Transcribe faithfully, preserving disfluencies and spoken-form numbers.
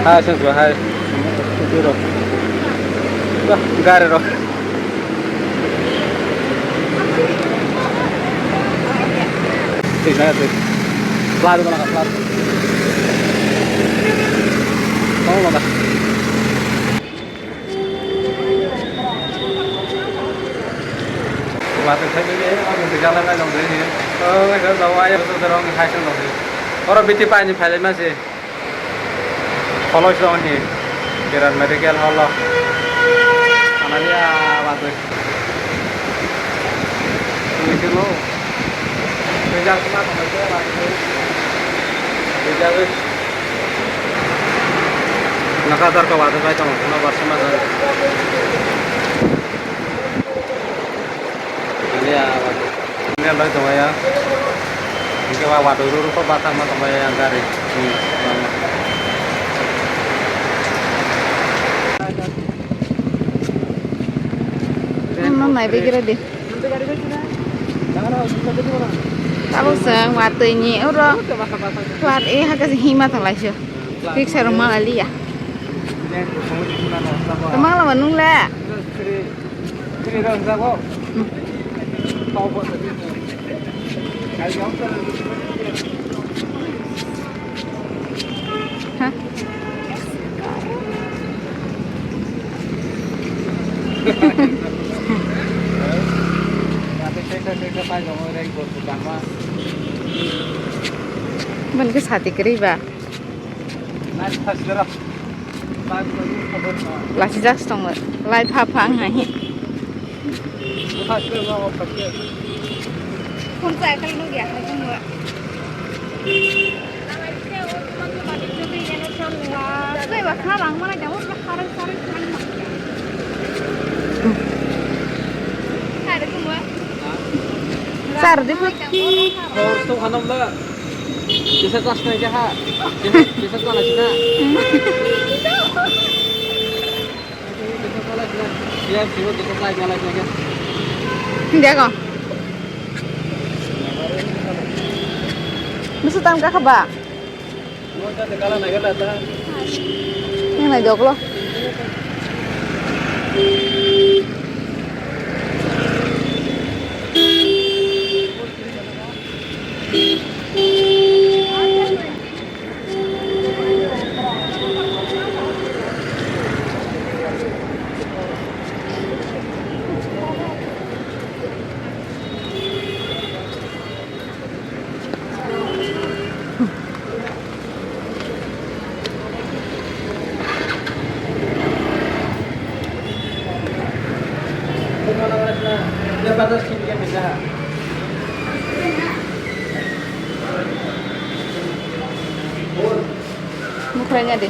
Ah, seng sua hai. Scooty rok. Wah, gari rok. Tik na tik. Flat mana flat. Tong mana. Flat khai ni, aku di jalan lain dong ni. Oh, nggak tahu aja betul terang hai seng dong ni. Orang B T P ini file masih. Kholoiso wngkhe Kiran Medical Hall o. Anani a bagwi. Wngkhe no. Rijak ma tongkhe bagwi. Rijagwi. Nokha jar ko bagwi bai tongo, no bar sima jar. Anani a bagwi. Ini loi tongmaya. Hingke ba watui ruru ko bathang ma tongmaya yang gari. Hmm. Ano nai begira de. Tabo sang watui ni oro. Flat e haka si hima tong lai sio. Fix aro ma liya. Tamang lama nung le. Ha? Ban ke sati kri ba. Lasi jak tong lai pha pha ang hai. Phone sa ekal no gya hai mo. Sai ba kha lang mana jamu pura kharang kharang kharang ma. Sai de mo. Sar de pura. Hor to khanam la. Kisa klas nai kya ha? Kisa, kisa klas na? Kisa klas na? Kisa klas na, kisa klas na? Hindi ako. Gusto tayong kakaba? Yan ay doklo. Bukhrai na de.